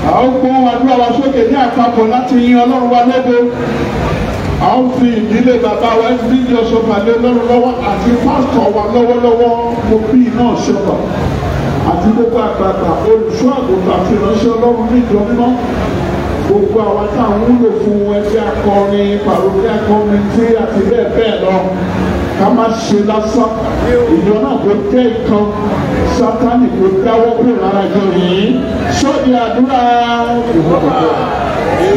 A ó gbóhùn àdúrà wa sókè ní àpapọ̀ láti yin Ọlọ́run wa lógo. A ó fi ìdílé bàbá wa SBJ Ọ̀ṣọ́fà lé Ọlọ́run lọ́wọ́ àti pásítọ̀ wa lọ́wọ́lọ́wọ́ mo bí iná Ọ̀ṣọ́fà àti gbogbo àgbààgbà olùṣọ́ àgùntàn àti ìránṣẹ́ Ọlọ́run ní ìjọ mímọ́. Gbogbo àwa tá à ń wúlò fún ẹgbẹ́ akọrin pàrọ̀kẹ́ akọrin tí àti bẹ́ẹ̀ bẹ́ẹ̀ lọ. Ká má ṣe lásán, ìjọ náà kò jẹ́ ìkan, Sátánì kò dáwọ́ kúrò lára ìjọ yìí. Sọ́ọ̀dì àdúrà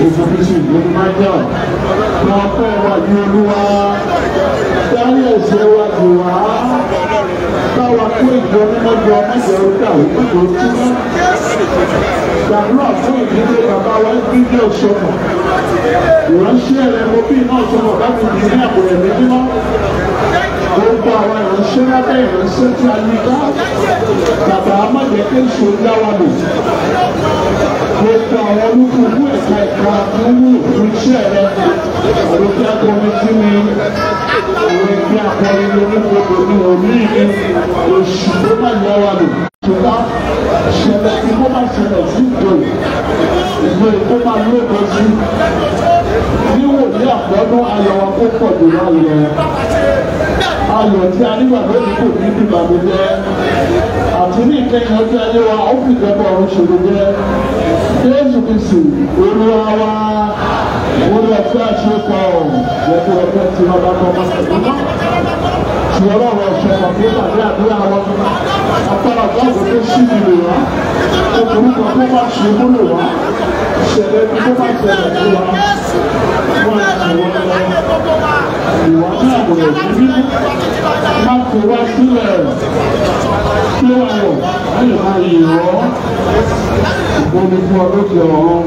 ìfòfísì ìlú Michael, wọn fẹ́ wà ní Olúwa, dárí ẹ̀ṣẹ̀ wa jù wá, báwa kó ìjọ mímọ́ jọ mẹ́jọ dàrú mẹ́jọ túná. Gbàdúrà fún ìdílé bàbá wa SBJ Ọ̀ṣọ́fà. Ìránṣẹ́ rẹ̀ mo bí iná Ọ̀ṣọ́fà bá mi dì ní àpò ẹ̀mí mímọ́. Gbogbo àwọn ìránṣẹ́ lábẹ́ ìránṣẹ́ tí a yí ká. Bàbá má jẹ́ kí èso yá wa lò. Gbogbo àwọn olúkúlùkù ẹ̀ka ẹ̀ka tó wúlò fún iṣẹ́ rẹ̀. Àròkè akọrin sí mi. Àwọn ẹgbẹ́ akọrin ní onígbòdò ní òní ní oṣù tó má yá wa lò. Ṣùgbọ́n ṣẹlẹ̀ tí kò má ṣẹlẹ̀ sí ìjọ yìí. Ìjọ yìí kó máa lóko sí. Níwò ní àpọ́nú ayọ̀ wa kó pọ̀ jù láyọ̀. Ayọ̀ tí a nígbà lónìí kò ní ìbànújẹ́. Àti ní ìkẹyìn ọjọ́ ayé wa, ó fi ìjọba ọ̀run ṣòro jẹ́. Jésù Kristi, Olúwa wa, orí ọ̀fẹ́ àṣepọ̀ jẹ́ kí ọ̀fẹ́ tí wọ́n bá tọ́ máa tẹ̀lé náà. Tí Ọlọ́run ọ̀ṣọ́ pàdé pàdé àdúrà wọn, agbára ọ̀gáàgò tó ṣì ní lò wá, orúkọ tó má ṣe múlò wá, ìṣẹ̀lẹ̀ tó má ṣẹlẹ̀ sí wa, wọ́n á ti wọ́n lọ. Ìwà náà kò lè fi mímú, má fi wá sílẹ̀, kí wọ́n wọ̀, á lè máa yìn ọ́. Ìgbóni fún ọlọ́kẹ́ ọ̀run.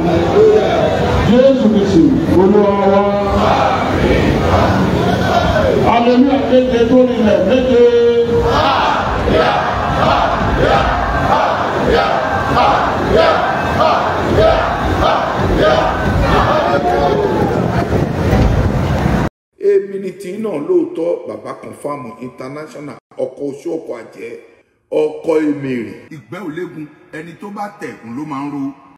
Jésù Kristi, Olúwa wa. Aleluya méje tó nílẹ̀ méje. Èmi ni tí náà lóòótọ́ bàbá Confirm International ọkọ̀ oṣù ọkọ̀ àjẹ́ ọkọ̀ èmèrè. Ìgbẹ́ ò léegun, ẹni tó bá tẹ̀ òun ló máa ń ro.